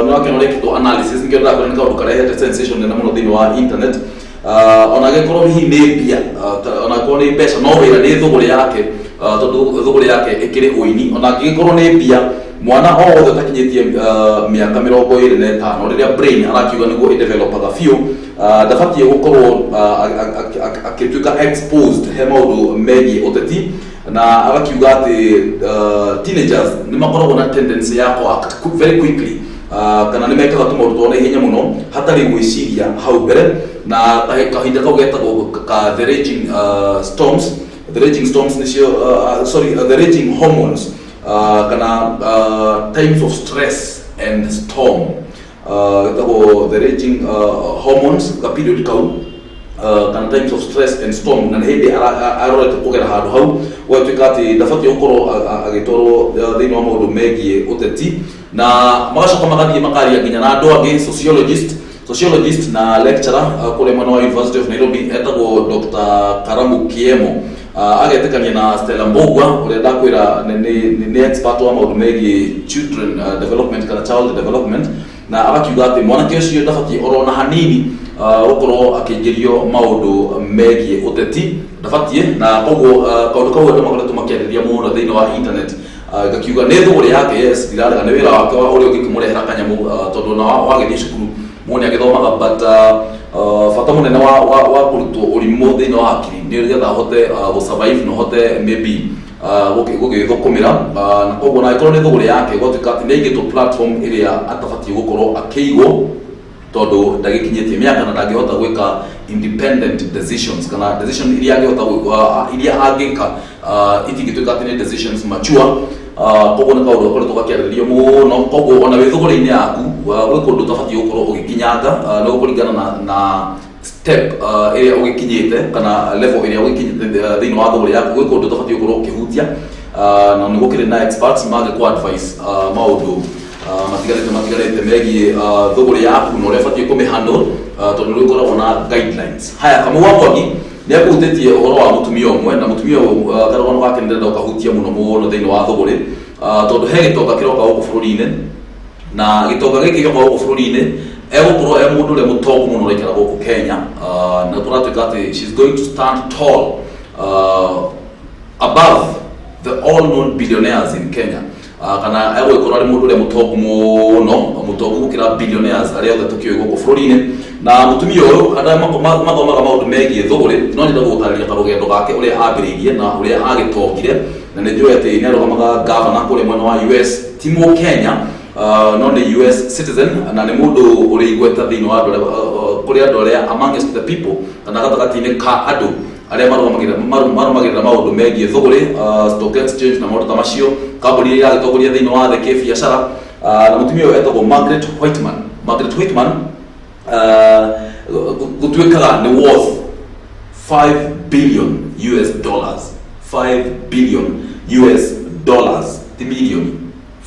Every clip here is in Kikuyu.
Nĩ wakĩona ũrekĩtwo analysis, nĩkĩo ndĩrakwĩra nĩ kaũndũ karehete sensation nene mũno thĩinĩ wa internet. Ona angĩkorwo hihi nĩ mbia, ona angĩkorwo nĩ mbeca, no wĩra nĩ thũgũrĩ yake, tondũ thũgũrĩ yake ĩkĩrĩ ũini. Ona angĩgĩkorwo nĩ mbia, mwana o wothe ũtakinyĩtie mĩaka 25, rĩrĩa brain arakiuga nĩguo ĩdevelopaga biũ, ndabatiĩ gũkorwo agĩtuĩka exposed he maũndũ megiĩ ũteti. Na agakiuga atĩ teenagers nĩ makoragwo na tendency ya ku act very quickly, kana nĩ mekaga tũmaũndũ twa naihenya mũno hatarĩ gwĩciria hau mbere. Na kahinda kau getagwo ka the raging storms, the raging storms nĩcio, sorry, the raging hormones, kana times of stress and storm, getagwo the raging hormones, ka period kau, kana times of stress and storm. Na nĩ hĩndĩ arorete kũgera handũ hau, gũgatuĩka atĩ ndabatiĩ gũkorwo agĩtwarwo thĩinĩ wa maũndũ megiĩ ũteti. Na magacoka magathiĩ makaria nginya na andũ angĩ, sociologist na lecturer kũrĩa mwena wa University of Nairobi, etagwo Dr. Karamu Kiemo. Agetĩkania na Stella Mbugua, ũrĩa ndakwĩra nĩ expert wa maũndũ megiĩ children development kana child development, na agakiuga atĩ mwanake ũcio ndabatiĩ oro na hanini gũkorwo akĩingĩrio maũndũ megiĩ ũteti, ndabatiĩ. Na koguo kaũndũ kau andũ makoretwo makĩarĩria mũno thĩinĩ wa internet. Ngakiuga nĩ thũgũrĩ yake, yes, ndirarega, nĩ wĩra wake ũrĩa ũngĩkĩmũrehera kanyamũ, tondũ na wagĩthiĩ cukuru mũndũ nĩ agĩthomaga, but bata mũnene wa kũrutwo ũrimũ thĩinĩ wa hakiri nĩ nĩgetha ahote gũ survive na ũhote maybe gũgĩthũkũmĩra. Na koguo na angĩkorwo nĩ thũgũrĩ yake, gwatuĩka atĩ nĩ aigĩtwo platform ĩrĩa atabatiĩ gũkorwo akĩigwo, tondũ ndagĩkinyĩtie mĩaka na ndangĩhota gwĩka independent decisions, kana decision iria angĩhota iria angĩka itingĩtuĩka atĩ nĩ decisions mature. Koguo nĩ kaũndũ gakoretwo gakĩarĩrĩrio mũno. Koguo ona wĩ thũgũrĩ-inĩ yaku, gwĩ kũndũ ũtabatiĩ gũkorwo ũgĩkinyanga, nĩ gũkũringana na step ĩrĩa ũgĩkinyĩte kana level ĩrĩa ũgĩkinyĩte thĩinĩ wa thũgũrĩ yaku. Gwĩ kũndũ ũtabatiĩ gũkorwo ũkĩhutia, na nĩ gũkĩrĩ na experts mangĩkũ advice maũndũ matiganĩte megiĩ thũgũrĩ yaku na ũrĩa ũbatiĩ kũmĩhandle, tondũ nĩ gũkoragwo na guidelines. Haya, Kamau wa Mwangi nĩ akũhutĩtie ũhoro wa mũtumia ũmwe, na mũtumia ũyũ, karũgano gake nĩ ndĩrenda ũkahutia mũno mũno thĩinĩ wa thũgũrĩ, tondũ he gĩtonga kĩroka gũkũ bũrũri-inĩ, na gĩtonga gĩkĩ gĩoka gũkũ bũrũri-inĩ egũkorwo e mũndũ ũrĩa mũtongu mũno ũraikara gũkũ Kenya, na tũratuĩka atĩ she's going to stand tall above the all known billionaires in Kenya, kana egũgĩkorwo arĩ mũndũ ũrĩa mũtongu mũno, mũtongu gũkĩra billionaires arĩa othe tũkĩũĩ gũkũ bũrũri-inĩ. Na mũtumia ũyũ, andũ arĩa mathomaga maũndũ megiĩ thũgũrĩ, no nyende gũgũtarĩria karũgendo gake, ũrĩa ambĩrĩirie na ũrĩa agĩtongire. Na nĩ njũĩ atĩ nĩ arũgamaga gavana kũrĩa mwena wa US, ti mũ Kenya, no nĩ US citizen, na nĩ mũndũ ũrĩ igweta thĩinĩ wa andũ arĩa, kũrĩ andũ arĩa amongst the people, kana gatagatĩ-inĩ ka andũ arĩa marũmagĩrĩra maũndũ megiĩ thũgũrĩ, stock exchange na maũndũ ta macio, kambuni iria iragĩtongoria thĩinĩ wa thĩ kĩbiacara. Na mũtumia ũyũ etagwo Margaret Whitman. Margaret Whitman gũtuĩkaga nĩ worth 5 billion US dollars, 5 billion US dollars, ti milioni,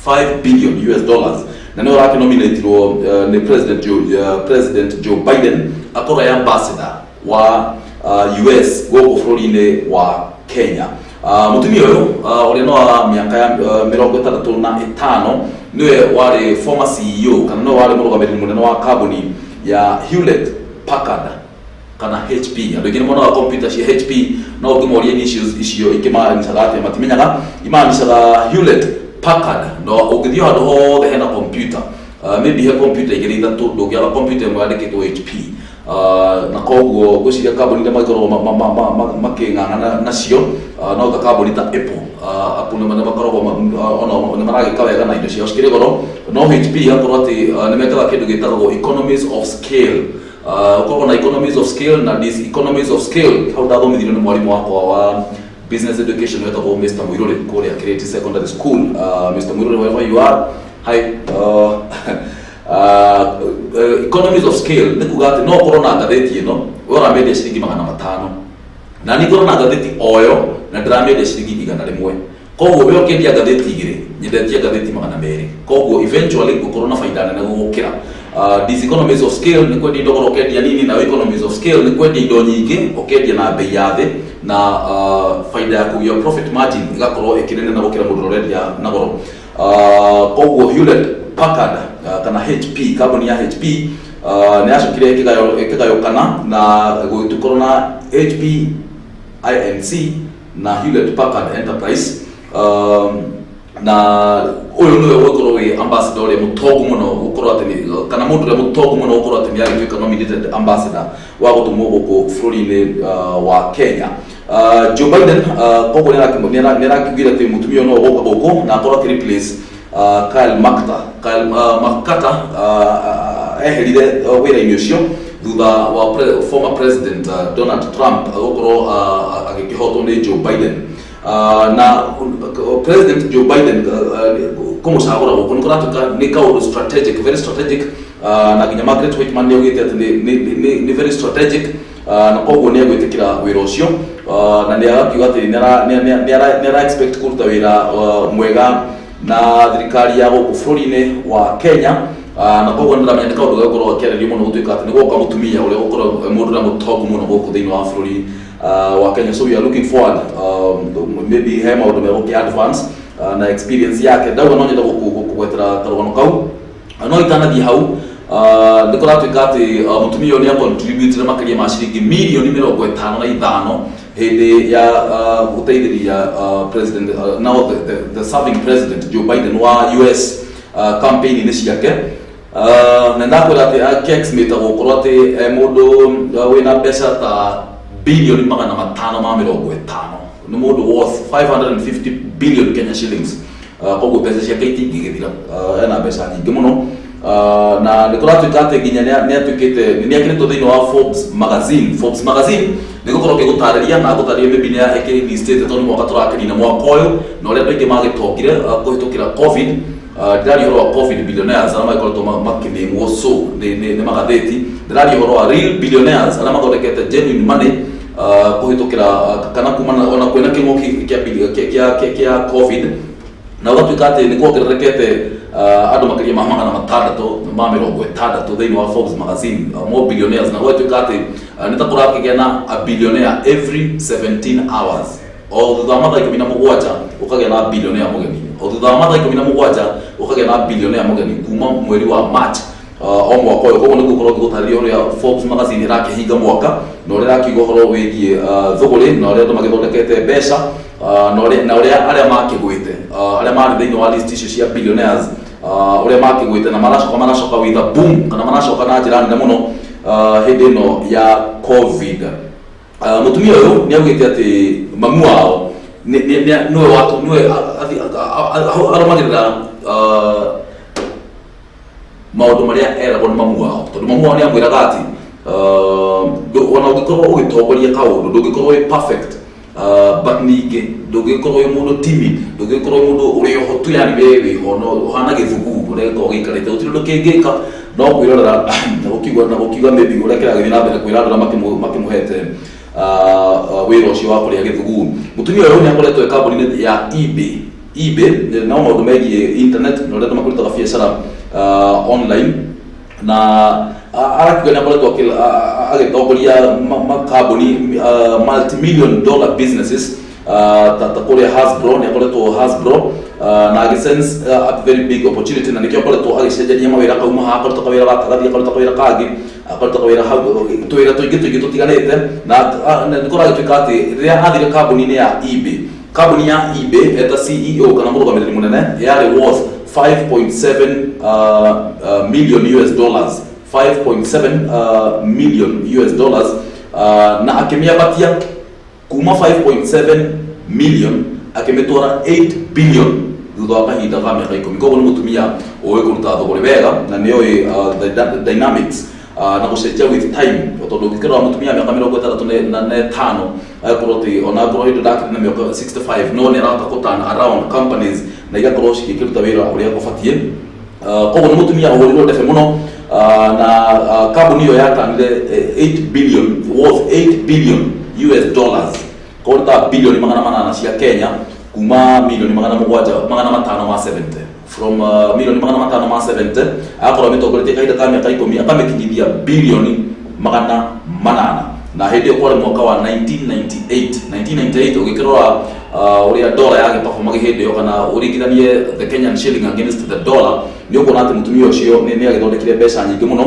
5 billion US dollars. Na nĩwe ũrakĩnominatirwo nĩ President Joe Biden akorwo e ambassador wa US gũkũ bũrũri-inĩ wa Kenya. Mũtumia ũyũ, ũrĩa no wa mĩaka ya 65, nĩwe warĩ former CEO, kana nĩwe warĩ mũrũgamĩrĩri mũnene wa kambuni ya Hewlett Packard kana HP. Andũ aingĩ nĩ monaga computer cia HP, no ũngĩmoria nĩ icio ikĩmanicaga atĩa, matimenyaga. Imanicaga Hewlett Packard. No ũngĩthiĩ handũ hothe hena computer, maybe he computer igĩrĩ ithatũ, ndũngĩaga computer ĩmwe yandĩkĩtwo HP. Na koguo ngwĩciria kambuni iria magĩkoragwo makĩng'ang'ana nacio, no ta kambuni ta Apple, Apple nĩ makoragwo ona nĩ maragĩka wega na indo ciao cikĩrĩ goro, no HP igakorwo atĩ nĩ mekaga kĩndũ gĩtagwo economies of scale. Ũkoragwo na economies of scale na diseconomies of scale. Hau ndathomithirio nĩ mwarimũ wakwa wa business education wetagwo Mr. Muiruri kũrĩa Kiriti Secondary School. Mr. Muiruri, wherever you are, hi. Economies of scale nĩ kuga atĩ no ũkorwo na ngathĩti ĩno we ũramĩendia ciringi 500, na niĩ ngorwo na ngathĩti oyo na ndĩramĩendia ciringi 100. Koguo we ũkĩendia ngathĩti igĩrĩ, nyendetie ngathĩti 200, koguo eventually ngũkorwo na baida nene gũgũkĩra. Diseconomies of scale nĩ kwendia indo goro ũkendia nini, nayo economies of scale nĩ kwendia indo nyingĩ ũkendia na bei ya thĩ, na baida yaku, your profit margin, ĩgakorwo ĩkĩrĩ nene gũkĩra mũndũ ũrĩa ũrendia na goro. Koguo Hewlett Packard kana HP, kambuni ya HP nĩ yacokire ĩkĩgayũkana na gũgĩkorwo na HP Inc na Hewlett Packard Enterprise. Na ũyũ nĩwe ũgũkorwo wĩ ambassador ũrĩa mũtongu mũno gũkorwo atĩ kana mũndũ ũrĩa mũtongu mũno gũkorwo atĩ nĩ agĩtuĩka nominated ambassador wa gũtũmwo gũkũ bũrũri-inĩ wa Kenya. Joe Biden koguo nĩ arakiugire atĩ mũtumia ũyũ no ũgũka gũkũ na akorwo akĩ replace Kyle McCarter. Kyle McCarter eherire wĩra-inĩ ũcio thutha wa former president Donald Trump gũkorwo agĩkĩhotwo nĩ Joe Biden. Na President Joe Biden kũmũcagũra gũkũ nĩ kũratuĩka nĩ kaũndũ strategic, very strategic, na nginya Margaret Whitman nĩ augĩte atĩ nĩ very strategic, na koguo nĩ egwĩtĩkĩra wĩra ũcio, na nĩ arakiuga atĩ nĩ ara expect kũruta wĩra mwega na thirikari ya gũkũ bũrũri-inĩ wa Kenya. Na koguo nĩ ndĩramenya nĩ kaũndũ gegũkorwo gakĩarĩrio mũno gũtuĩka atĩ nĩ gwoka mũtumia ũrĩa gũkorwo mũndũ ũrĩa mũtongu mũno gũkũ thĩinĩ wa bũrũri wa Kenya. So we are looking forward, maybe he maũndũ megũkĩ advance na experience yake. Ndauga no nyende gũkũgwetera karũgano kau, no itanathiĩ hau, nĩ kũratuĩka atĩ mũtumia ũyũ nĩ acontributire makĩria ma ciringi mirioni 55 hĩndĩ ya gũteithĩrĩria president, now the serving president Joe Biden wa US, campaign-inĩ ciake. Na ndakwĩra atĩ akĩestimate gũkorwo atĩ mũndũ wĩna mbeca ta bilioni 550, nĩ mũndũ worth 550 billion Kenya shillings. Koguo mbeca ciake itingĩgĩthira, ena mbeca nyingĩ mũno. Na nĩ kũratuĩka atĩ nginya nĩ atuĩkĩte nĩ ekĩrĩtwo thĩinĩ wa Forbes magazine. Forbes magazine nĩ gũkorwo ngĩgũtarĩria na ngũtarĩria maybe nĩ ĩkĩreleasĩte tondũ nĩ mwaka tũrakĩnina mwaka ũyũ na ũrĩa andũ aingĩ magĩtongire kũhĩtũkĩra COVID. Ndĩraria ũhoro wa COVID billionaires arĩa magĩkoretwo makĩnĩmwo so nĩ magathĩti. Ndĩraria ũhoro wa real billionaires arĩa mathondekete genuine money kũhĩtũkĩra kana kumana ona kwĩna kĩng'ũki kĩa COVID, na ũgatuĩka atĩ nĩ kuongererekete andũ makĩria ma 660 thĩinĩ wa Forbes magazine, more billionaires, na gũgatuĩka atĩ nĩ ta kũrakĩgĩa na a billionaire every 17 hours. O thutha wa mathaa 17 ũkagĩa na billionaire mũgeni, o thutha wa mathaa 17 ũkagĩa na billionaire mũgeni kuma mweri wa March o mwaka ũyũ. Koguo nĩ ngũkorwo ngĩgũtarĩria ũrĩa Forbes magazine ĩrakĩhinga mwaka na ũrĩa ĩrakiuga ũhoro wĩgiĩ thũgũrĩ na ũrĩa andũ magĩthondekete mbeca, na ũrĩa arĩa makĩgwĩte, arĩa marĩ thĩinĩ wa list icio cia billionaires, ũrĩa makĩgwĩte na maracoka with a boom kana maracoka na njĩra nene mũno hĩndĩ ĩno ya COVID. Mũtumia ũyũ nĩ augĩte atĩ mamu wao nĩwe nĩwe arũmagĩrĩra maũndũ marĩa eragwo nĩ mamu wao, tondũ mamu wao nĩ amwĩraga atĩ ona ũngĩkorwo ũgĩtongoria kaũndũ ndũngĩkorwo wĩ perfect, but ningĩ ndũngĩkorwo wĩ mũndũ timid, ndũngĩkorwo wĩ mũndũ ũrĩ oho tu, yani we wĩho no ũhana gĩthuguu ũrĩa gĩkoragwo gĩikarĩte gũtirĩ ũndũ kĩngĩka no kwĩrorera na gũkiuga maybe ũrĩa kĩragĩthiĩ na mbere kwĩra andũ arĩa makĩmũhete wĩra ũcio wa kũrĩa gĩthuguu. Mũtumia ũyũ nĩ akoretwo e kambuni-inĩ ya eBay. eBay no maũndũ megiĩ internet na ũrĩa andũ makĩrutaga biacara online, na arakiuga nĩ akoretwo agĩtongoria makambuni multi-million dollar businesses, ta kũrĩa Hasbro. Nĩ akoretwo Hasbro, na agĩsense a very big opportunity, na nĩkĩo akoretwo agĩcenjania mawĩra, kauma haha akaruta kawĩra gaka, agathiĩ akaruta kawĩra kangĩ, akaruta kawĩra hau, tũwĩra tũingĩ tũingĩ tũtiganĩte. Na nĩ kũragĩtuĩka atĩ rĩrĩa athire kambuni-inĩ ya eBay, kambuni ya eBay eta CEO kana mũrũgamĩrĩri mũnene, yarĩ worth 5.7 million US dollars, 5.7 million US dollars, na akĩmĩambatia kuma 5.7 million akĩmĩtwara 8 billion thutha wa kahinda ka mĩaka 10. Koguo nĩ mũtumia ũĩ kũruta thũgũrĩ wega na nĩ oĩ the dynamics na gũcenjia with time, tondũ ũngĩkĩrora mũtumia wa mĩaka 65 agakorwo atĩ ona akorwo hĩndĩ ndakĩrĩ na mĩaka 65 no nĩ arahota kũ turn around companies na igakorwo cigĩkĩruta wĩra ũrĩa gũbatiĩ. Koguo nĩ mũtumia ũhũrirwo ndebe mũno, na kambuni ĩyo yatanire 8 billion, worth 8 billion US dollars, koguo nĩ ta bilioni 800 cia Kenya, kuma milioni 700 570, from milioni 570 agakorwo amĩtongoretie kahinda ka mĩaka 10 akamĩkinyithia bilioni 800, na hĩndĩ ĩyo kwarĩ mwaka wa 1998. 1998 ũgĩkĩrora Ũrĩa dollar yagĩperformaga hĩndĩ ĩyo, kana ũringithanie the Kenyan shilling against the dollar, nĩ ũkuona atĩ mũtumia ũcio nĩ agĩthondekire mbeca nyingĩ mũno.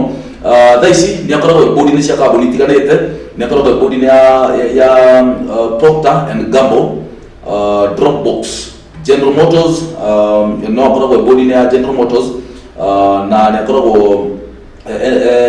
Thaa ici nĩ akoragwo board-inĩ cia kambuni itiganĩte. Nĩ akoragwo board-inĩ ya Procter and Gamble, Dropbox, General Motors, no akoragwo board-inĩ ya General Motors, na nĩ akoragwo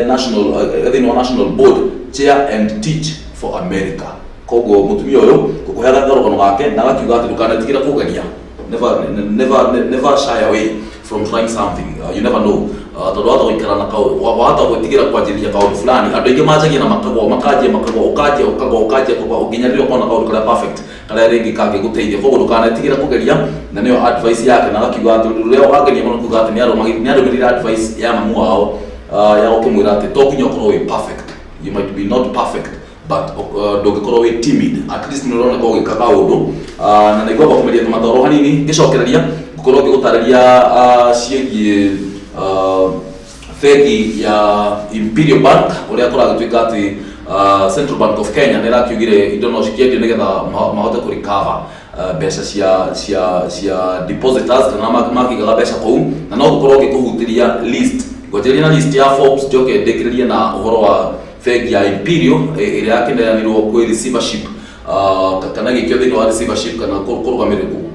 national thĩinĩ wa national board chair and Teach for America. Koguo mũtumia ũyũ ngũkũheaga karũgano gake na agakiuga atĩ ndũkanetigĩre kũgeria. Never, never, never shy away from trying something. You never know, tondũ wahota gũikara na wahota gwĩtigĩra kwanjĩrĩria kaũndũ fulani. Andũ aingĩ manjagia na makagwa, makanjia makagwa, ũkanjia ũkagwa, ũkanjia ũkagwa, nginya rĩrĩa ũkona kaũndũ karĩa perfect, karĩa rĩngĩ kangĩgũteithia. Koguo ndũkanetigĩre kũgeria, na nĩyo advice yake. Na agakiuga atĩ ũndũ ũrĩa wangenia mũno kuga atĩ nĩ arũmĩrĩire advice ya mamu wao, ya gũkĩmwĩra atĩ to nginya ũkorwo wĩ perfect. You might be not perfect, but ndũngĩkorwo wĩ timid. At least nĩ ũroneka ũgĩka kaũndũ. Na nĩngwamba kũmeria tũmatoro hanini, ngĩcokereria ngũkorwo ngĩgũtarĩria ciĩgiĩ bengi ya Imperial Bank, ũrĩa kũragĩtuĩka atĩ Central Bank of Kenya nĩ ĩrakiugire indo no cikĩendio nĩgetha mahote kũ recover mbeca cia depositors kana makĩigaga mbeca kũu. Na no gũkorwo ngĩkũhutĩria list, ngwanjĩrĩria na list ya Forbes, njoke ndĩkĩrĩrie na ũhoro wa bengi ya Imperial ĩrĩa yakĩneanirwo kwĩ receivership, kana gĩkĩo thĩinĩ wa receivership, kana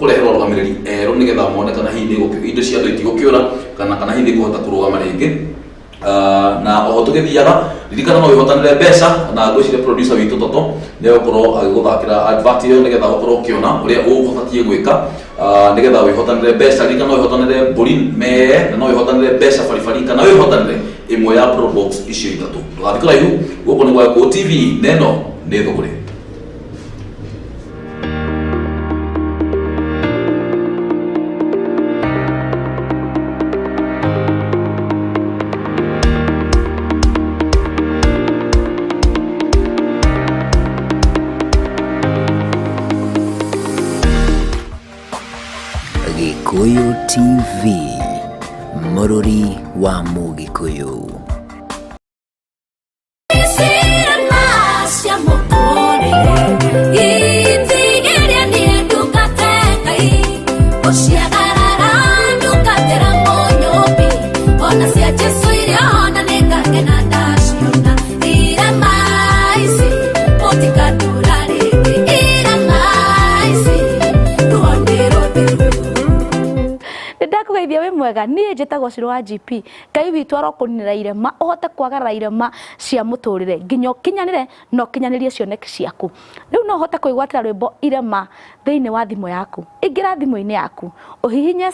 kũreherwo arũgamĩrĩri erũ nĩgetha mone kana hihi indo cia andũ itigũkĩũra, kana hihi nĩ ikũhota kũrũgama rĩngĩ. Na oho tũgĩthiaga, ririkana no wĩhotanĩre mbeca, na ngwĩciria producer witũ Toto nĩ egũkorwo agĩgũthakĩra advert ĩyo nĩgetha ũkorwo ũkĩona ũrĩa ũbatiĩ gwĩka nĩgetha wĩhotanĩre mbeca. Ririkana no wĩhotanĩre mbũri mee, na no wĩhotanĩre mbeca baribari, kana wĩhotanĩre ĩmwe ya probox icio ithatũ. Ndũgathiĩ kũraihu, gũkũ nĩ gwa Gĩkũyũ TV, neno nĩ thũgũrĩ. Gĩkũyũ TV, mũrũri wa Mũgĩkũyũ. Cirema cia mũtũrĩre itigĩrĩa niĩ ndungate Ngai ũciagarara ndungatĩra mũnyũmbi ona cia Jesũ iria ona nĩngakena ndaciona. Irema ici mũtikatũra rĩngĩ, irema ici ruo nĩ rũthiru. Nĩ ndakũgeithia, wĩ mwega? Niĩ njĩtagwo Ciro wa GP. Ngai witũ arokũninĩra irema, ũhote kwagarara irema cia mũtũrĩre nginya ũkinyanĩre na ũkinyanĩrie cioneki ciaku. Rĩu no ũhote kwĩgwatĩra rwĩmbo Irema thĩinĩ wa thimũ yaku. Ingĩra thimũ-inĩ yaku, ũhihinye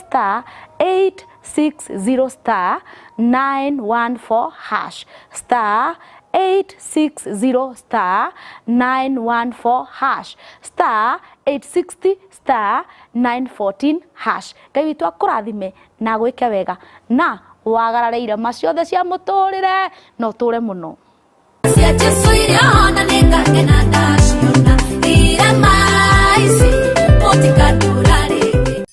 *860*914#, *860*914#, *860*914#. Ngai witũ akũrathime na agwĩke wega na wagarare irema ciothe cia mũtũrĩre na ũtũre mũno. Cia Jesũ iria ona nĩngakena ndaciona. Irema ici mũtikatũra rĩngĩ.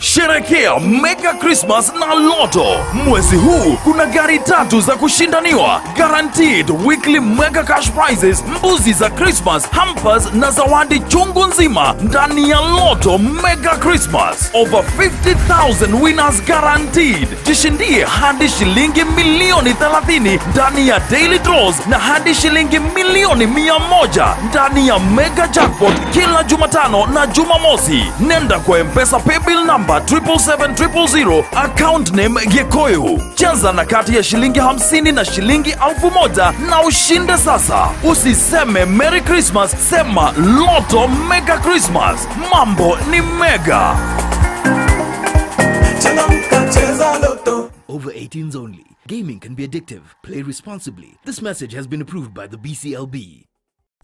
Sherekea Mega Christmas na Lotto. Mwezi huu kuna gari tatu za kushindaniwa, guaranteed weekly mega cash prizes, mbuzi za Christmas, hampers na zawadi chungu nzima ndani ya Lotto Mega Christmas. Over 50,000 winners guaranteed. Jishindie hadi shilingi milioni 30 ndani ya daily draws na hadi shilingi milioni 100 ndani ya mega jackpot kila Jumatano na Jumamosi. Nenda kwa Mpesa paybill number 777,000, account name Gikuyu. Cheza na kati ya shilingi 50 na shilingi 1,000 na ushinde sasa. Usiseme Merry Christmas, sema Lotto Mega Christmas. Mambo ni mega. Changamka, cheza Lotto. Over 18s only. Gaming can be addictive. Play responsibly. This message has been approved by the BCLB.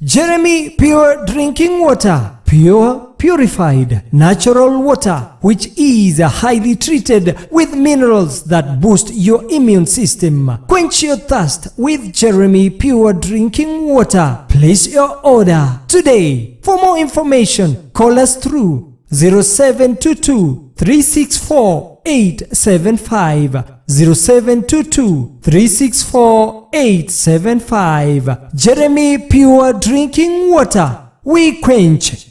Jeremy Pure Drinking Water. Pure, purified, natural water, which is highly treated with minerals that boost your immune system. Quench your thirst with Jeremy Pure Drinking Water. Place your order today. For more information, call us through 0722 364 875, 0722 364 875. Jeremy Pure Drinking Water. We quench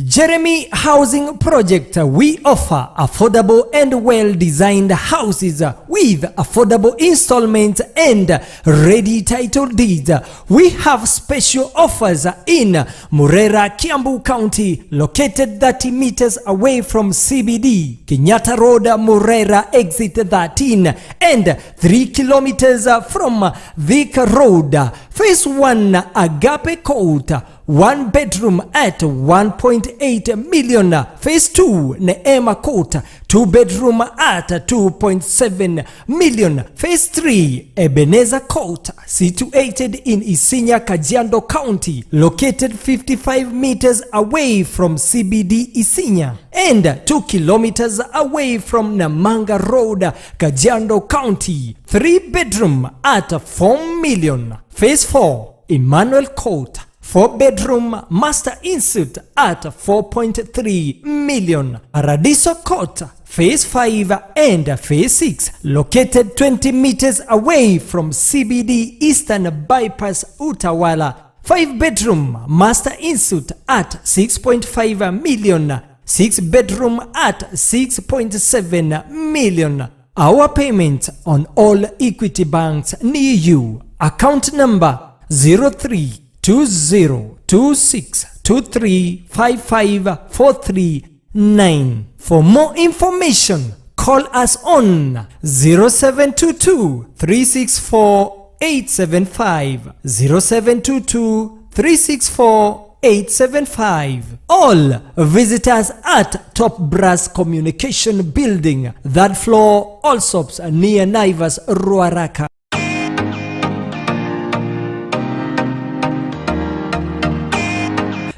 Jeremy Housing Project. We offer affordable and well designed houses with affordable installments and ready title deeds. We have special offers in Murera, Kiambu County, located 30 meters away from CBD, Kenyatta Road, Murera, exit 13, and 3 kilometers from Thika Road. Phase 1, Agape Court, one bedroom at 1.8 million. Phase 2, Neema Court, two bedroom at 2.7 million. Phase 3, Ebenezer Court, situated in Isinya, Kajiado County, located 55 meters away from CBD Isinya and 2 kilometers away from Namanga Road, Kajiado County. 3 bedroom at 4 million. Phase 4, Emmanuel Court, 4 bedroom master insert at 4.3 million. Paradiso Court, Phase 5 and Phase 6, located 20 meters away from CBD Eastern Bypass Utawala. 5 bedroom master insert at 6.5 million. 6 bedroom at 6.7 million. Our payment on all Equity banks near you. Account number 032026235543. For more information, call us on 0722 364 875, 0722 364 875. All visitors at Top Brass Communication Building, that floor, Allsops, near Naivas, Ruaraka.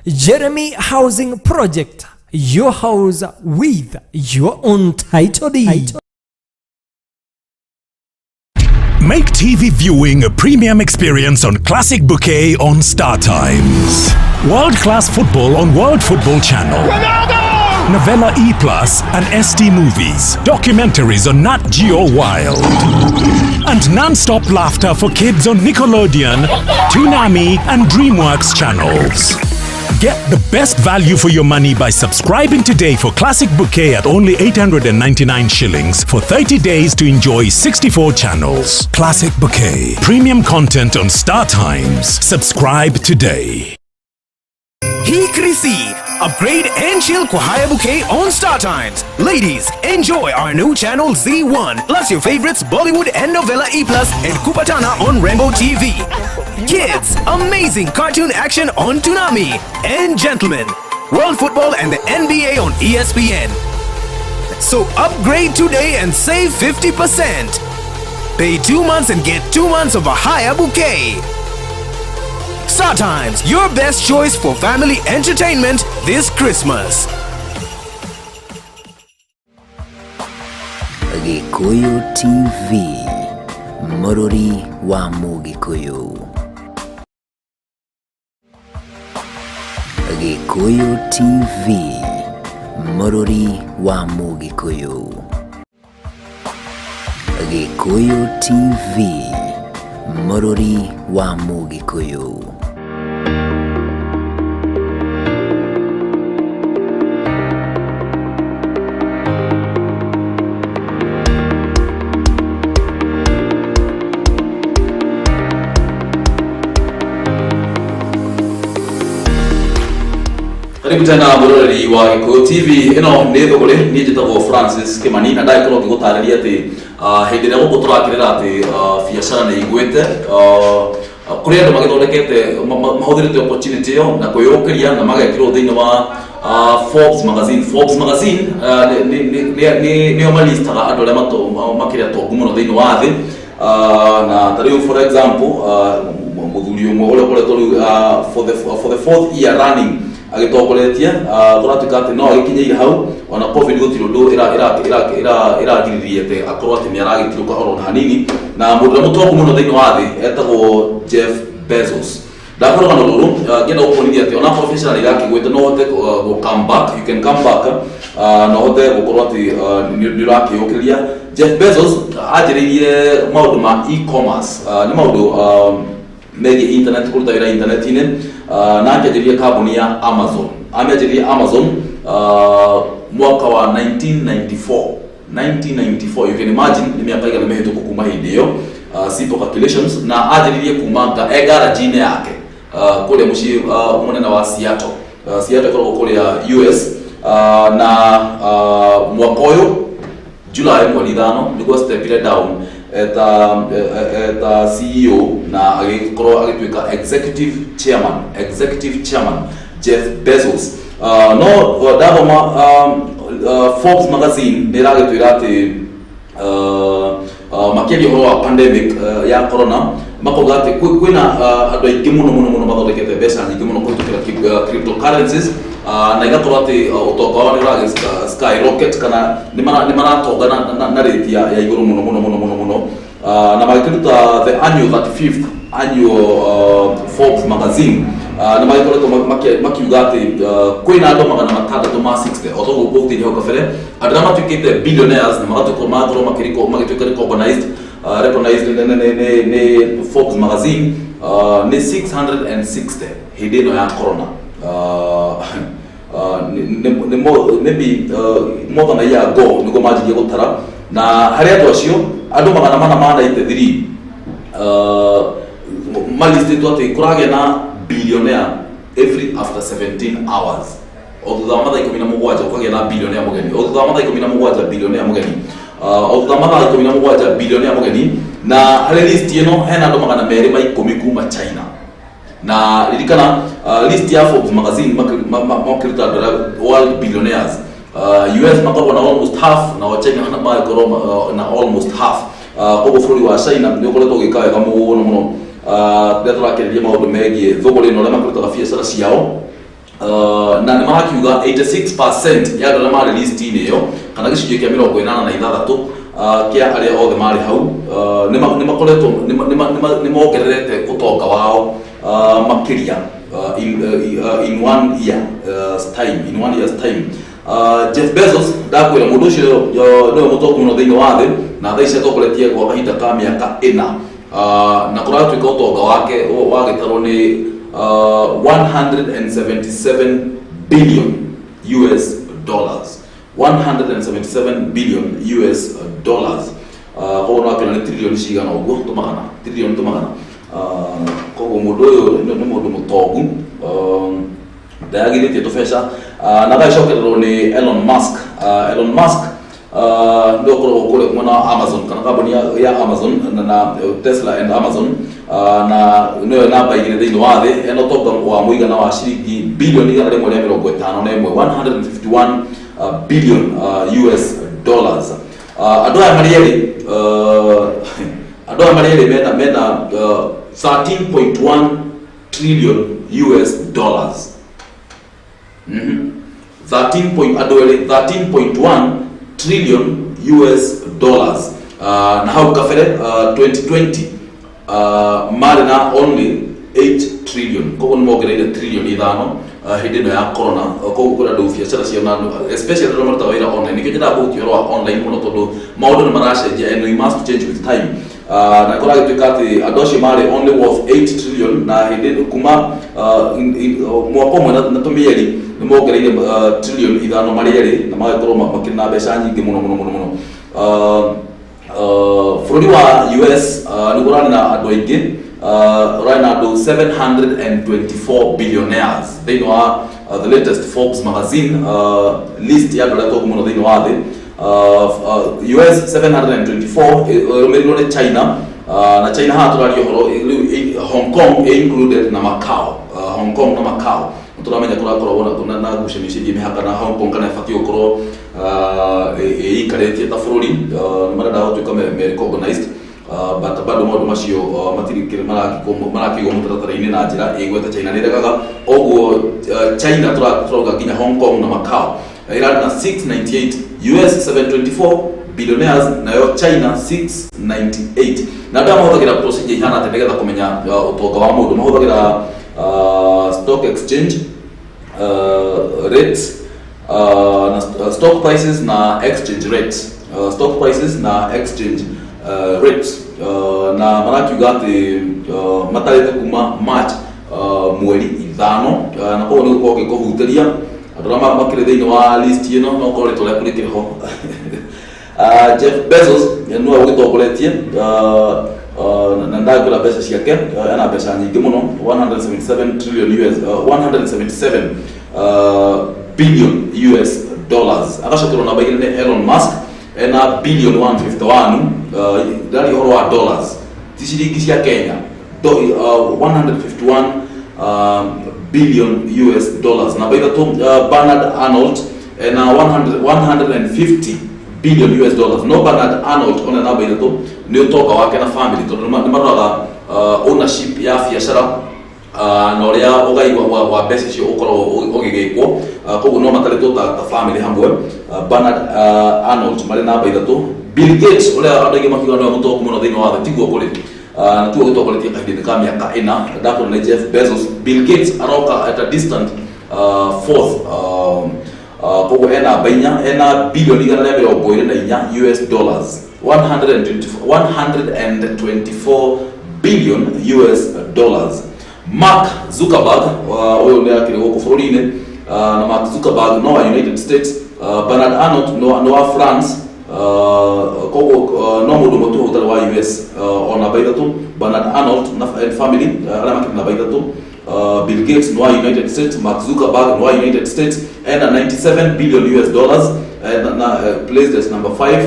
Jeremy Housing Project, your house with your own title deed. Make TV viewing a premium experience on Classic Bouquet on Star Times. World class football on World Football Channel. Novella E Plus and ST Movies. Documentaries on Nat Geo Wild. And non-stop laughter for kids on Nickelodeon, Toonami, and DreamWorks channels. Get the best value for your money by subscribing today for Classic Bouquet at only 899 shillings for 30 days to enjoy 64 channels. Classic Bouquet. Premium content on Star Times. Subscribe today. Hii Krisi, upgrade and chill kwa Haya Bouquet on Star Times. Ladies, enjoy our new channel Z1, plus your favorites Bollywood and Novella E Plus and Kupatana on Rainbow TV. Kids, amazing cartoon action on Toonami. And gentlemen, World Football and the NBA on ESPN. So upgrade today and save 50%. Pay 2 months and get 2 months of a Haya Bouquet. Star Times, your best choice for family entertainment this Christmas. Gikuyu TV, Mũrũri wa Mũgĩkũyũ. Gikuyu TV, Mũrũri wa Mũgĩkũyũ. Gikuyu TV, Mũrũri wa Mũgĩkũyũ. Karibu tena mũroreri wa Gĩkũyũ TV. Ĩno nĩ Thũgũrĩ. Niĩ njĩtagwo Francis Kimani na ndagĩkorwo ngĩgũtarĩria atĩ hĩndĩ ĩrĩa gũkũ tũrakĩrĩra atĩ biacara nĩ igwĩte, kũrĩ andũ magĩthondekete mahũthĩrĩte opportunity ĩyo na kwĩyũkĩria na magekĩrwo thĩinĩ wa Forbes magazine. Forbes magazine nĩo malistaga andũ arĩa makĩrĩ atongu mũno thĩinĩ wa thĩ. Na ta rĩu, for example, mũthuri ũmwe ũrĩa ũkoretwo rĩu for the fourth year running agĩtongoretie, tũratuĩka atĩ no agĩkinyĩire hau ona COVID gũtirĩ ũndũ ĩragirĩrĩria atĩ akorwo atĩ nĩ aragĩtirũka oro na hanini. Na mũndũ ũrĩa mũtongu mũno thĩinĩ wa thĩ etagwo Jeff Bezos. Ndakora rũgano rũrũ, ngĩenda gũkuonithia atĩ onakorwo biacara nĩ irakĩgwĩte, no ũhote gũ come back, you can come back, na ũhote gũkorwo atĩ nĩ ũrakĩyũkĩrĩria. Jeff Bezos anjĩrĩirie maũndũ ma e-commerce, nĩ maũndũ megiĩ internet, kũruta wĩra internet-inĩ, na akĩanjĩrĩria kambuni ya Amazon. Amĩanjĩrĩirie Amazon mwaka wa 1994. 1994, you can imagine nĩ mĩaka igana mĩhĩtũku kuma hĩndĩ ĩyo. Simple calculations. Na anjĩrĩirie kuma e garage-inĩ yake kũrĩa mũciĩ mũnene wa Seattle. Seattle ĩkoragwo kũrĩa US. Na mwaka ũyũ July 5 nĩguo stepire down eta CEO na agĩkorwo agĩtuĩka executive chairman, executive chairman Jeff Bezos. No ndathoma Forbes magazine nĩ ĩragĩtwĩra atĩ makĩaria ũhoro wa pandemic ya corona, makauga atĩ kwĩna andũ aingĩ mũno mũno mũno mathondekete mbeca nyingĩ mũno kũhĩtũkĩra cryptocurrencies, na igakorwo atĩ ũtonga wao nĩ ũragĩ skyrocket kana nĩ maratonga na rate ya igũrũ mũno mũno mũno mũno mũno. Na magĩkĩruta the annual 35th annual Forbes magazine, nĩ magĩkoretwo makiuga atĩ kwĩna andũ 660, o toguo ngũgũtĩria hau kabere, andũ arĩa matuĩkĩte billionaires na magatuĩka magakorwo magĩtuĩka recognized nĩ Forbes magazine, nĩ 660 hĩndĩ ĩno ya corona. Maybe more than a year ago nĩguo manjirie gũtara, na harĩ andũ acio, andũ 493 malistĩtwo atĩ kũragĩa na billionaire every after 17 hours. O thutha wa mathaa 17 ũkagĩa na billionaire mũgeni, o thutha wa mathaa 17 billionaire mũgeni, o thutha wa mathaa 17 billionaire mũgeni. Na harĩ list ĩno hena andũ 210 kuma China. Na ririkana, list ya Forbes magazine makĩruta andũ arĩa world billionaires, US makoragwo na almost half, na China magakorwo na almost half. Koguo bũrũri wa China nĩ ũkoretwo ũgĩka wega mũno mũno rĩrĩa tũrakĩrĩria maũndũ megiĩ thũgũrĩ na ũrĩa makĩrutaga biacara ciao. Na nĩ marakiuga 86% ya andũ arĩa marĩ list-inĩ ĩyo, kana gĩcunjĩ kĩa 86 kĩa arĩa othe marĩ hau, nĩ makoretwo nĩ mongererete ũtonga wao makĩria in one year time, in one year's time. Jeff Bezos, ndakwĩra mũndũ ũcio nĩwe mũtongu mũno thĩinĩ wa thĩ, na thaa ici atongoretie gwa kahinda ka mĩaka 4, na kũratuĩka ũtonga wake wagĩtarwo nĩ 177 billion US dollars, 177 billion US dollars. Koguo no akĩona nĩ trilioni cigana ũguo tũmagana, trilioni tũmagana. Koguo mũndũ ũyũ nĩ mũndũ mũtongu, ndayagithĩtie tũbeca. Na agagĩcokererwo nĩ Elon Musk. Elon Musk nĩwe ũkoragwo kũrĩa mwena wa Amazon, kana kambuni ya Amazon na Tesla and Amazon, na nĩwe namba 2 thĩinĩ wa thĩ. Ena ũtonga wa mũigana wa ciringi bilioni 151, 151 billion US dollars. Andũ aya marĩ erĩ, andũ aya marĩ erĩ mena 13.1 trillion US dollars. 13 point, andũ erĩ 13.1 trillion US dollars. Na hau kabere, 2020, marĩ na only 8 trillion. Koguo nĩ mongereire trillion 5 hĩndĩ ĩno ya corona. Koguo kwĩna andũ biacara ciao na andũ especially andũ arĩa marutaga wĩra online. Nĩkĩo nyendaga kũhutia ũhoro wa online mũno, tondũ maũndũ nĩ maracenjia and we must change with time. Na kũragĩtuĩka atĩ andũ acio marĩ only worth 8 trillion, na hĩndĩ kuma mwaka ũmwe na tũmĩeri nĩ mongereire trillion 5 marĩ erĩ, na magagĩkorwo makĩrĩ na mbeca nyingĩ mũno mũno mũno mũno. Bũrũri wa US nĩguo ũrarĩ na andũ aingĩ, ũrarĩ na andũ 724 billionaires thĩinĩ wa the latest Forbes magazine list ya andũ arĩa atongu mũno thĩinĩ wa thĩ. US 724, ĩrũmĩrĩirwo nĩ China, na China haha tũraria ũhoro rĩu Hong Kong ĩ included na Macau. Hong Kong na Macau tũramenya kũrakoragwo na ngucanio ciĩgiĩ mĩhaka na Hong Kong, kana ĩbatiĩ gũkorwo ĩikarĩtie ta bũrũri. Nĩ marenda gũtuĩka me recognized, but bado maũndũ macio matirĩ marakĩigwo mũtaratara-inĩ na njĩra ĩgwete. China nĩ ĩregaga ũguo. China tũrauga nginya Hong Kong na Macau. Ĩrarĩ na 698, US 724 billionaires, nayo China 698. Na andũ aya mahũthagĩra procedure ihana atĩ nĩgetha kũmenya ũtonga wa mũndũ? Mahũthagĩra Stock exchange rates na stock prices na exchange rates, stock prices na exchange rates, na marakiuga atĩ matarĩte kuma March mweri 5, na koguo nĩ gũkorwo gĩkũhutĩria andũ arĩa makĩrĩ thĩinĩ wa list ĩno, no korwo rĩtwa rĩaku rĩkĩrĩ ho. Jeff Bezos nĩwe ũgĩtongoretie, na ndangĩra mbeca ciake, ena mbeca nyingĩ mũno, 177 trillion US, 177 billion US dollars. Agacokerwo namba 2 nĩ Elon Musk, ena billion 151, ndari ũhoro wa dollars, ti ciringi cia Kenya, 151 billion US dollars. Namba 3, Bernard Arnault, ena 150 billion US dollars. No Bernard Arnault ona namba 3 nĩ ũtonga wake na family, tondũ nĩ maroraga ownership ya biacara na ũrĩa ũgai wa mbeca icio ũkoragwo ũgĩgĩkwo, koguo no matarĩtwo ta family hamwe. Bernard Arnault marĩ namba 3. Bill Gates, ũrĩa andũ aingĩ makiuga nĩwe mũtongu mũno thĩinĩ wa thĩ, tiguo kũrĩ, na tiguo gĩtongoretie kahinda-inĩ ka mĩaka 4. Ndakuona nĩ Jeff Bezos. Bill Gates aroka at a distant fourth, koguo ena namba 4, ena bilioni 124 US dollars, 124 billion US dollars. Mark Zuckerberg, ũyũ nĩ akĩrĩ gũkũ bũrũri-inĩ, na Mark Zuckerberg no wa United States, Bernard Arnault no wa France, koguo no mũndũ ũmwe tu ũtarĩ wa US, o namba 3, Bernard Arnault and family, arĩa makĩrĩ namba 3. Bill Gates no wa United States, Mark Zuckerberg no wa United States, ena 97 billion US dollars, na placed as number 5.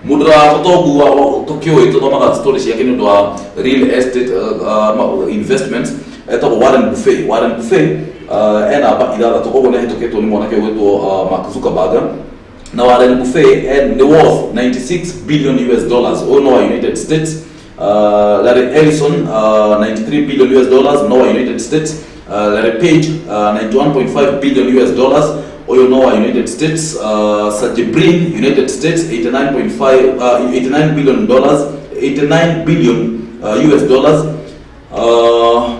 Mũndũ wa ũtongu tũkĩũĩ tũthomaga story ciake nĩ ũndũ wa real estate investments, etagwo Warren Buffett. Warren Buffett ena namba 6, koguo nĩ ahĩtũkĩtwo nĩ mwanake ũgwĩtwo Mark Zuckerberg. Na Warren Buffett nĩ worth 96 billion US dollars, ũyũ no wa United States. Larry Ellison, 93 billion US dollars, no wa United States. Larry Page, 91.5 billion US dollars, ũyũ no wa United States. Sergey Brin, United States, 89.5, 89 billion dollars, 89 billion US dollars.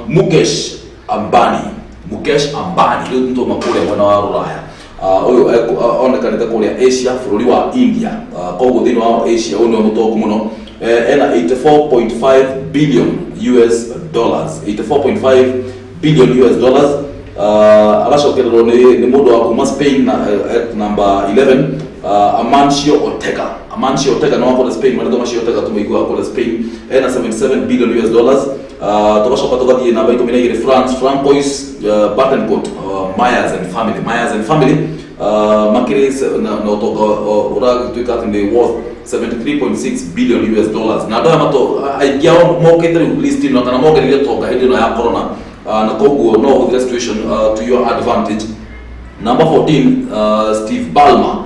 Mukesh Ambani, Mukesh Ambani rĩu nĩtũma kũrĩa mwena wa Rũraya, ũyũ onekanĩte kũrĩa Asia, bũrũri wa India, koguo thĩinĩ wa Asia ũyũ nĩwe mũtongu mũno, ena 84.5 billion US dollars, 84.5 billion US dollars. Agacokererwo nĩ mũndũ wa kuma Spain na at number 11, Amancio Ortega. Amancio Ortega nĩ wa kũrĩa Spain, marĩtwa macio Ortega tũmaiguaga kũrĩa Spain, ena 77 billion US dollars. Tũgacoka tũgathiĩ namba 12, France, Francois Bettencourt Myers and family. Myers and family makĩrĩ na ũtonga ũragĩtuĩka atĩ nĩ worth 73.6 billion US dollars. Na andũ aya aingĩ ao mokĩte rĩu list ĩno kana mongereire ũtonga hĩndĩ ĩno ya corona, na koguo no ũhũthĩre situation to your advantage. Number 14, Steve Ballmer,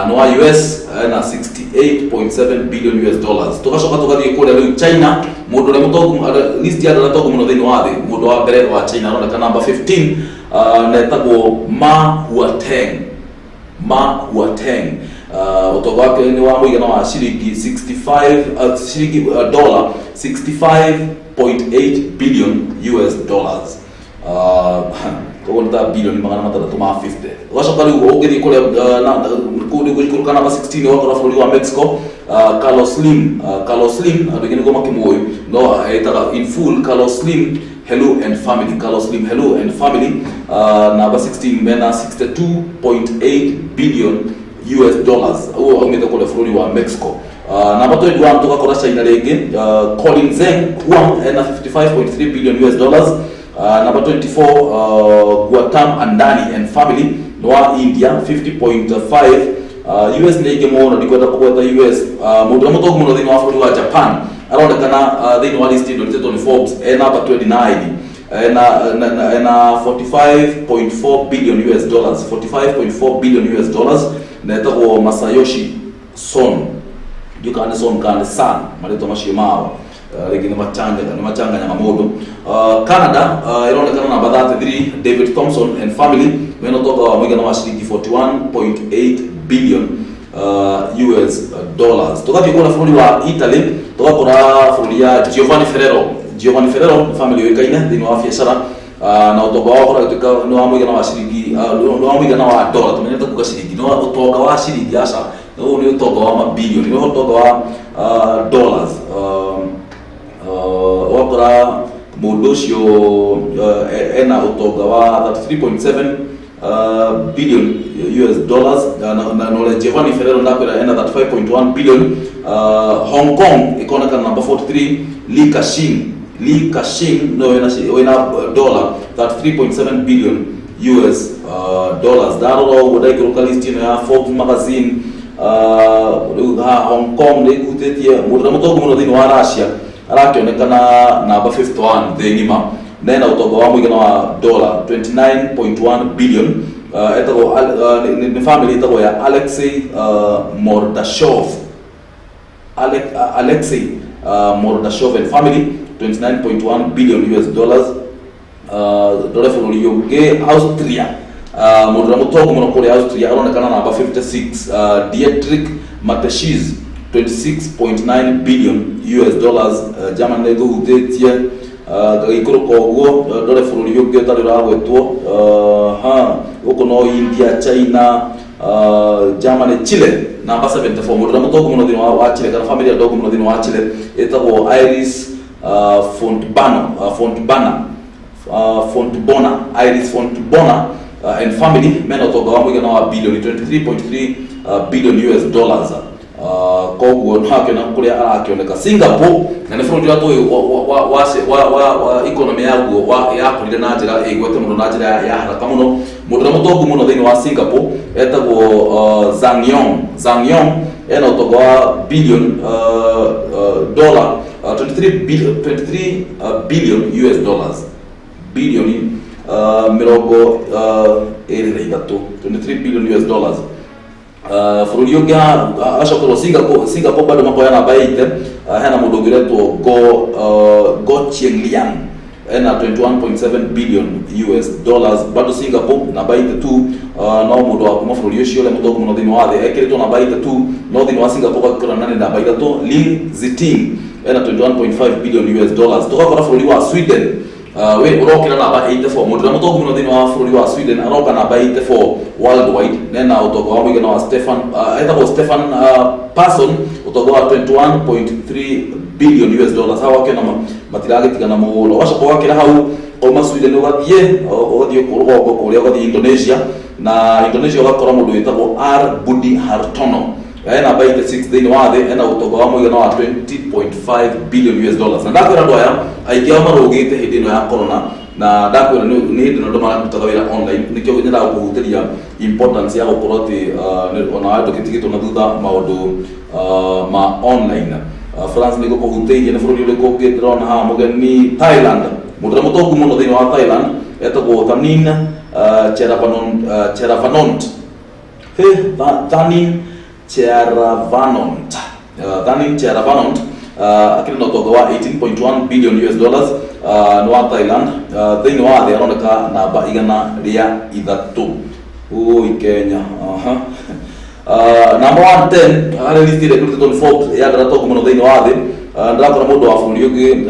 nĩ wa US, na 68.7 billion US dollars. Tũgacoka tũgathiĩ kũrĩa rĩu China, mũndũ ũrĩa mũtongu, list ya andũ arĩa atongu mũno thĩinĩ wa thĩ, mũndũ wa mbere wa China aroneka number 15, na etagwo Ma Huateng. Ma Huateng, ũtonga wake nĩ wa mũigana wa ciringi 65, ciringi dollar 65.8 billion US dollars, koguo nĩ ta bilioni 650. Ũgacoka rĩu ũngĩthiĩ kũrĩa kũu gũikũrũka namba 16, ũgakora bũrũri wa Mexico, Carlos Slim. Carlos Slim andũ aingĩ nĩguo makĩmũĩ, no etaga in full Carlos Slim Hello and family. Carlos Slim Hello and family, namba 16, mena 62.8 billion US dollars, ũguo aumĩte kũrĩa bũrũri wa Mexico. Namba 21, tũgakora China rĩngĩ, Colin Zeng Huang, ena 55.3 billion US dollars. Number 24, Gautam Adani and family, nĩ wa India, 50.5. US nĩ aingĩ mũno, ndikwenda kũgweta US. Mũndũ ũrĩa mũtongu mũno thĩinĩ wa bũrũri wa Japan aronekana thĩinĩ wa list ĩno ĩrutĩtwo nĩ Forbes e namba 29, ena 45.4 billion US dollars, 45.4 billion US dollars, na etagwo Masayoshi Son. Ndiũ kana nĩ Son kana nĩ San, marĩtwa macio mao rĩngĩ nĩ machanganyaga mũndũ. Canada ĩronekana namba 33, David Thompson and family, mena ũtonga wa mũigana wa ciringi 41.8 billion US dollars. Tũgathiĩ kũrĩa bũrũri wa Italy, tũgakora bũrũri ya Giovanni Ferrero. Giovanni Ferrero nĩ family yũĩkaine thĩinĩ wa biacara, na ũtonga wao ũkoragwo nĩ wa mũigana wa ciringi, nĩ wa mũigana wa dola, tũmenyete kuga ciringi, nĩ wa ũtonga wa ciringi, aca, ũyũ nĩ ũtonga wa mabilioni, nĩ ũtonga wa dollars. Ũgakora mũndũ ũcio ena ũtonga wa 33.7 billion US dollars, na ũrĩa Giovanni Ferrero ndakwĩra ena 35.1 billion. Hong Kong ĩkonekana namba 43, Li Ka-shing, Li Ka-shing no wĩna dollar 33.7 billion US dollars. Ndarora ũguo ndaikũrũka list ĩno ya Forbes magazine, rĩu haha Hong Kong nĩ ĩhutĩtie mũndũ ũrĩa mũtongu mũno thĩinĩ wa Russia, arakĩonekana namba 51 thĩ ng'ima, na ena ũtonga wa mũigana wa dollar 29.1 billion. Etagwo nĩ family ĩtagwo ya Alexei Mordashov, Alexei Mordashov and family, 29.1 billion US dollars. Ndore bũrũri ũngĩ, Austria, mũndũ ũrĩa mũtongu mũno kũrĩa Austria aronekana namba 56, Dietrich Mateschitz, 26.9 billion US dollars. Germany nĩ ngũhutĩtie, ngagĩikũrũka ũguo, ndore bũrũri ũngĩ ũtarĩ ũragwetwo. Ha gũkũ no India, China, Germany, Chile namba 74, mũndũ ũrĩa mũtongu mũno thĩinĩ wa Chile, kana family ya ndongu mũno thĩinĩ wa Chile ĩtagwo Iris Fontbano, Fontbana, Fontbona, Iris Fontbona and family, mena ũtonga wa mũigana wa bilioni 23.3 billion US dollars. Koguo no akĩona kũrĩa arakĩoneka. Singapore, na nĩ bũrũri ũrĩa tũĩ wa economy yaguo yakũrire na njĩra ĩgwete mũno, na njĩra ya haraka mũno. Mũndũ ũrĩa mũtongu mũno thĩinĩ wa Singapore etagwo Zhang Yong. Zhang Yong ena ũtonga wa billion dollar 23 billion, 23 billion US dollars, bilioni 23, 23 billion US dollars. Bũrũri ũngĩ agacokerwo Singapore. Singapore bado makoya namba 8, hena mũndũ ũngĩ ũretwo Go Cheng Liang, ena 21.7 billion US dollars. Bado Singapore namba 82, no mũndũ wa kuma bũrũri ũcio ũrĩa mũtongu mũno thĩinĩ wa thĩ ekĩrĩtwo namba 82, no thĩinĩ wa Singapore gakora nĩ namba 3, Lin Ziting, ena 21.5 billion US dollars. Tũgakora bũrũri wa Sweden, we ũrokĩra namba 84, mũndũ ũrĩa mũtongu mũno thĩinĩ wa bũrũri wa Sweden aroka namba 84 worldwide, nena ũtonga wa mũigana wa Stefan, etagwo Stefan Persson, ũtonga wa 21.3 billion US dollars. Hau akĩona matiragĩtigana mũno. Ũgacoka ũgakĩra hau kauma Sweden, ũgathiĩ rũgongo kũrĩa, ũgathiĩ Indonesia, na Indonesia ũgakora mũndũ wĩtagwo R Budi Hartono, ena namba 86 thĩinĩ wa thĩ, ena ũtonga wa mũigana wa 20.5 billion US dollars. Na ndakwĩra andũ aya aingĩ ao marũgĩte hĩndĩ ĩno ya corona, na ndakwĩra nĩ hĩndĩ ĩno andũ mararutaga wĩra online, nĩkĩo nyendaga kũhutĩria importance ya gũkorwo atĩ ona ndũgĩtigĩtwo na thutha maũndũ ma online. France nĩ gũkũhutĩirie. Nĩ bũrũri ũrĩkũ ũngĩ ndĩrona haha mũgeni? Thailand, mũndũ ũrĩa mũtongu mũno thĩinĩ wa Thailand etagwo Thanin Chearavanont, he Thanin Chearavanont, Thanin Chearavanont, akĩrĩ na ũtonga wa 18.1 billion US dollars, nĩ wa Thailand. Thĩinĩ wa thĩ aroneka namba 103. Ui, Kenya, aha. Namba 110 harĩ list ĩrĩa ĩrutĩtwo nĩ Forbes ya andũ arĩa atongu mũno thĩinĩ wa thĩ, ndĩrakora mũndũ wa bũrũri ũngĩ,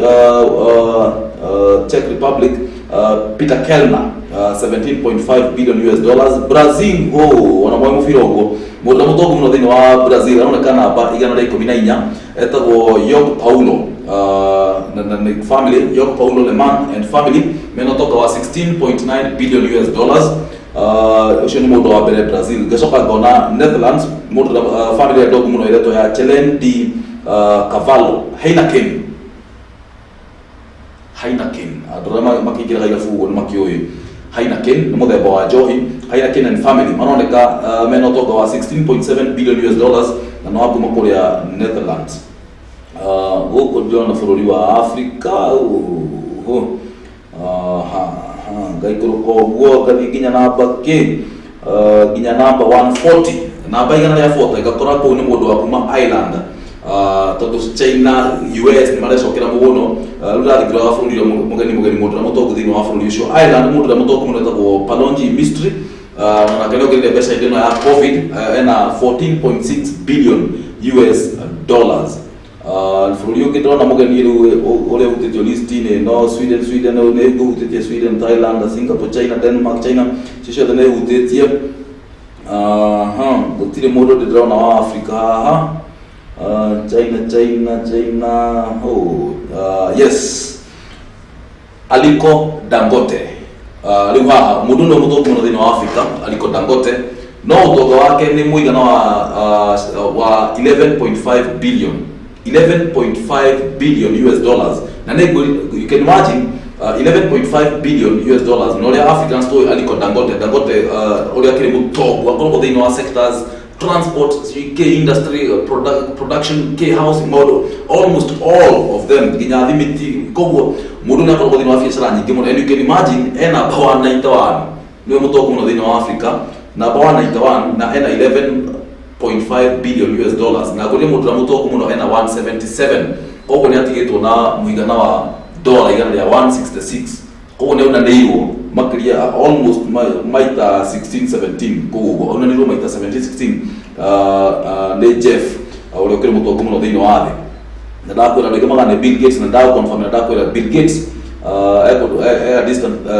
Czech Republic, Peter Kellner, 17.5 billion US dollars. Brazil, oh, ona mwe mũbira ũguo, mũndũ ũrĩa mũtongu mũno thĩinĩ wa Brazil aroneka namba 114, etagwo Jorge Paulo na family, Jorge Paulo Lemann and family, mena ũtonga wa 16.9 billion US dollars. Ũcio nĩ mũndũ wa mbere Brazil. Ngacoka ngona Netherlands, mũndũ family ya ndongu mũno ĩretwo ya Chelen de Cavallo Heineken, Heineken, andũ arĩa makĩingĩraga irabu ũguo nĩ makĩũĩ Heineken nĩ mũthemba wa njohi. Heineken and family maroneka mena ũtonga wa 16.7 billion US dollars, na no kuma kũrĩa Netherlands. Gũkũ ndĩrona bũrũri wa Africa, ha ha, ngaikũrũka ũguo ngathiĩ nginya namba kĩ, nginya namba 140, namba 140, ngakora kũu nĩ mũndũ wa kuma Ireland, tondũ China, US nĩ marecokera mũno. Rĩu ndathiĩ ngĩroraga bũrũri ũrĩa mũgeni, mũndũ ũrĩa mũtongu thĩinĩ wa bũrũri ũcio Ireland, mũndũ ũrĩa mũtongu mũno etagwo Palonji Mistry, na nake nĩongereire mbeca hĩndĩ ĩno ya COVID, ena 14.6 billion US dollars. Bũrũri ũngĩ ndĩrona mũgeni rĩu ũrĩa ũhutĩtio list-inĩ no Sweden. Sweden nĩ ngũhutĩtie Sweden, Thailand, Singapore, China, Denmark, China, icio ciothe nĩ hutĩtie. Aha, gũtirĩ mũndũ ndĩrona wa Africa haha. China, China, China, oh, yes, Aliko Dangote. Rĩu haha mũndũ nĩwe mũtongu mũno thĩinĩ wa Africa, Aliko Dangote, no ũtonga wake nĩ mũigana wa 11.5 billion, 11.5 billion US dollars. Na nĩ you can imagine, 11.5 billion US dollars, na ũrĩa Africans tũĩ Aliko Dangote, ũrĩa akĩrĩ mũtongu, akoragwo thĩinĩ wa sectors, transport, K industry, production, K housing, maũndũ almost all of them, nginya thimiti. Koguo mũndũ nĩ akoragwo thĩinĩ wa biacara nyingĩ mũno, and you can imagine ena namba 191, nĩwe mũtongu mũno thĩinĩ wa Africa, namba 191, na ena 11.5 billion US dollars. Na ngũria mũndũ ũrĩa mũtongu mũno ena 177, koguo nĩ atigĩtwo na mũigana wa dola 166, koguo nĩ aunanĩirwo makĩria almost maita 16 17, koguo aunanĩirwo maita 17 16 nĩ Jeff, ũrĩa ũkĩrĩ mũtongu mũno thĩinĩ wa thĩ. Na ndakwĩra andũ aingĩ maga nĩ Bill Gates, na ndaconfirm na ndakwĩra Bill Gates e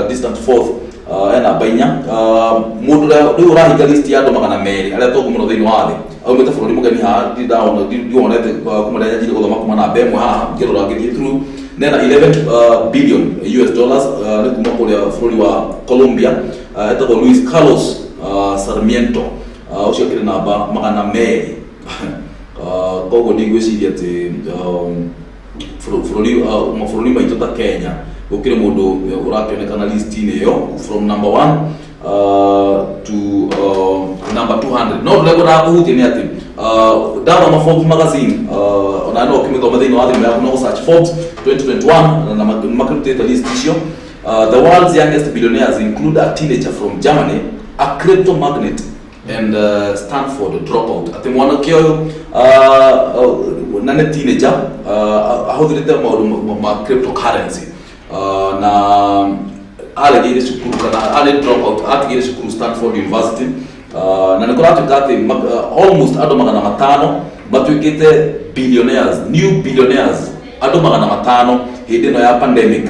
distant fourth, ena namba 4. Mũndũ ũrĩa rĩu ũrahinga list ya andũ 200 arĩa tongu mũno thĩinĩ wa thĩ aumĩte bũrũri mũgeni haha ndawona ndionete kuma rĩrĩa nyanjirie gũthoma kuma namba 1 haha ngĩrora ngĩthiĩ through, nena 11 billion US dollars, nĩ kuma kũrĩa bũrũri wa Colombia, etagwo Luis Carlos Sarmiento. Ũcio akĩrĩ namba 200. Koguo ndigwĩciria atĩ bũrũri mabũrũri maitũ ta Kenya gũkĩrĩ mũndũ ũrakĩonekana list-inĩ ĩyo from number 1 to number 200. No ũrĩa ngwendaga kũhutia nĩ atĩ ndathoma Forbes magazine, ona no ũkĩmĩthoma thĩinĩ wa thimũ yaku, no search Forbes 2021, na makĩrutĩte list icio. The world's youngest billionaires include a teenager from Germany, a crypto magnate and Stanford dropout. Atĩ mwanake ũyũ na nĩ teenager, ahũthĩrĩte maũndũ ma cryptocurrency, na aregeire cukuru kana arĩ dropout, atigire cukuru Stanford University, na nĩ kũratuĩka atĩ almost andũ 500 matuĩkĩte billionaires, new billionaires, andũ 500 hĩndĩ ĩno ya pandemic,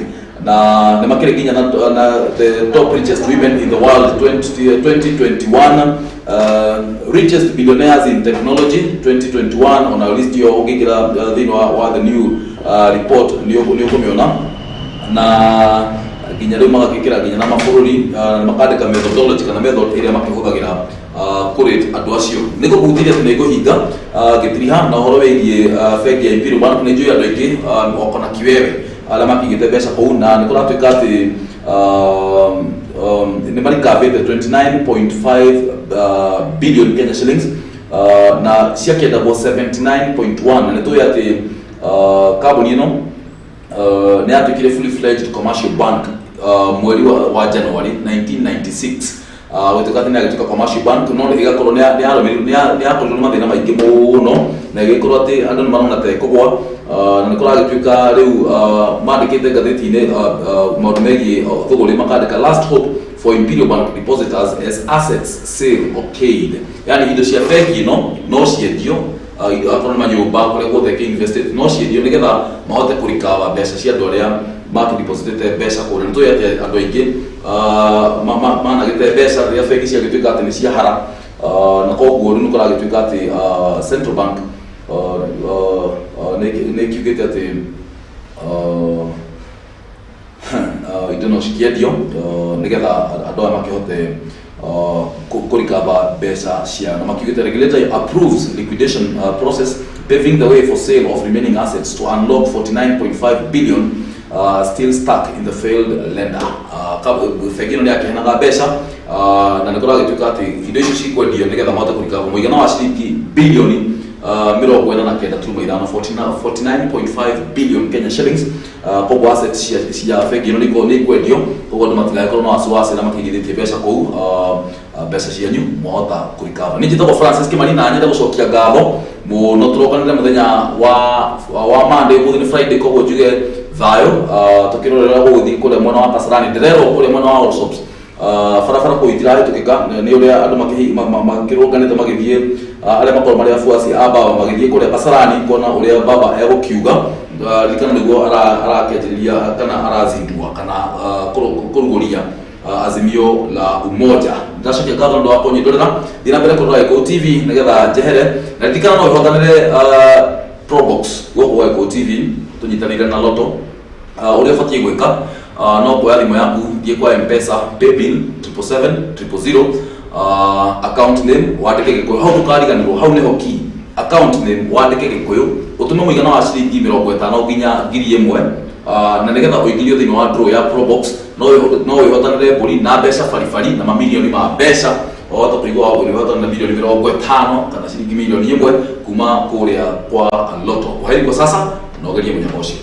na nĩ makĩrĩ nginya na the top richest women in the world 2021, richest billionaires in technology 2021. Ona list ĩyo ũngĩingĩra thĩinĩ wa the new report nĩ ũkũmĩona, na nginya rĩu magakĩkĩra nginya na mabũrũri, makandĩka methodology kana method ĩrĩa makĩhũthagĩra kũrate andũ acio. Nĩ ngũkũhutĩria atĩ nĩ ngũhinga ngĩtiriha na ũhoro wĩgiĩ bengi ya Imperial Bank. Nĩ njũĩ andũ aingĩ wako na kiwewe arĩa makĩigĩte mbeca kũu, na nĩ kũratuĩka atĩ nĩ marikabĩte 29.5 billion Kenya shillings, na ciakĩendagwo 79.1. Na nĩ tũĩ atĩ kambuni ĩno nĩ yatuĩkire fully fledged commercial bank mweri wa January 1996, gũtuĩka atĩ nĩ yagĩtuĩka commercial bank, no ĩgakorwo nĩ yakorirwo nĩ mathĩna maingĩ mũno, na ĩgĩkorwo atĩ andũ nĩ marona ta ĩkũgwa, na nĩ kũragĩtuĩka rĩu mandĩkĩte ngathĩti-inĩ maũndũ megiĩ thũgũrĩ, makandĩka "Last hope for Imperial Bank depositors as assets sale okayed", yani indo cia bengi ĩno no ciendio, akorwo nĩ manyũmba, kũrĩa guothe ĩkĩ-invested no ciendio nĩgetha mahote kũrikava mbeca cia andũ arĩa makĩdepositĩte mbeca kũrĩa. Nĩ tũĩ atĩ andũ aingĩ managĩte mbeca rĩrĩa bengi ciagĩtuĩka atĩ nĩ ciahara, na koguo rĩu nĩ kũragĩtuĩka atĩ Central Bank nĩ ĩkiugĩte atĩ indo no cikĩendio nĩgetha andũ aya makĩhote kũrikava mbeca ciao, na makiugĩte "Regulator approves liquidation process, paving the way for sale of remaining assets to unlock 49.5 billion still stuck in the failed lender." Bengi ĩno nĩ yakĩheanaga mbeca, na nĩ kũragĩtuĩka atĩ indo icio cikwendio nĩgetha mahote kũrikava mũigana wa ciringi bilioni 49.5, 49.5 billion Kenya shillings. Koguo assets cia bengi ĩno nĩ ikwendio, koguo andũ matigagĩkorwo na wasiwasi na makĩigithĩtie mbeca kũu, mbeca cianyu mwahota kũrikava. Niĩ njĩtagwo Francis Kimani, na nyende gũcokia ngatho mũno. Tũrokanĩre mũthenya wa Monday, ũmũthĩ nĩ Friday, koguo njuge thayũ. Tũkĩrorera gũgĩthiĩ kũrĩa mwena wa Kasarani, ndĩrerwo kũrĩa mwena wa Allsops. Barabara kũu itirahĩtũkĩka nĩ ũrĩa andũ makĩrũnganĩte magĩthiĩ, arĩa makorwo marĩ afuasi a baba magĩthiĩ kũrĩa Kasarani kuona ũrĩa baba egũkiuga. Ririkana nĩguo arakĩanjĩrĩria kana arazindua kana kũrugũria Azimio la Umoja. Ndacokia ngatho nĩ ũndũ wa kũnyitũrĩra. Thiĩ na mbere kũrora Gĩkũyũ TV nĩgetha njehere na ririkana no wĩhotanĩre Probox gũkũ gwa Gĩkũyũ TV tũnyitanĩire na Lotto. Ũrĩa ũbatiĩ gwĩka no kuoya thimũ yaku, thiĩ kwa Mpesa paybill 777 000, account name wandĩke Gĩkũyũ hau, ndũkariganĩrwo hau nĩho key. Account name wandĩke Gĩkũyũ, ũtũme mũigana wa ciringi 50 nginya 1000, na nĩgetha ũingĩrio thĩinĩ wa draw ya Probox. No wĩhotanĩre mbũri na mbeca baribari na mamirioni ma mbeca. Wahota kũigua wĩhotanĩre mirioni 50 kana ciringi 1 mirioni kuma kũrĩa kwa Lotto. Kwaheri kwa sasa na ũgerie mũnyama ũcio.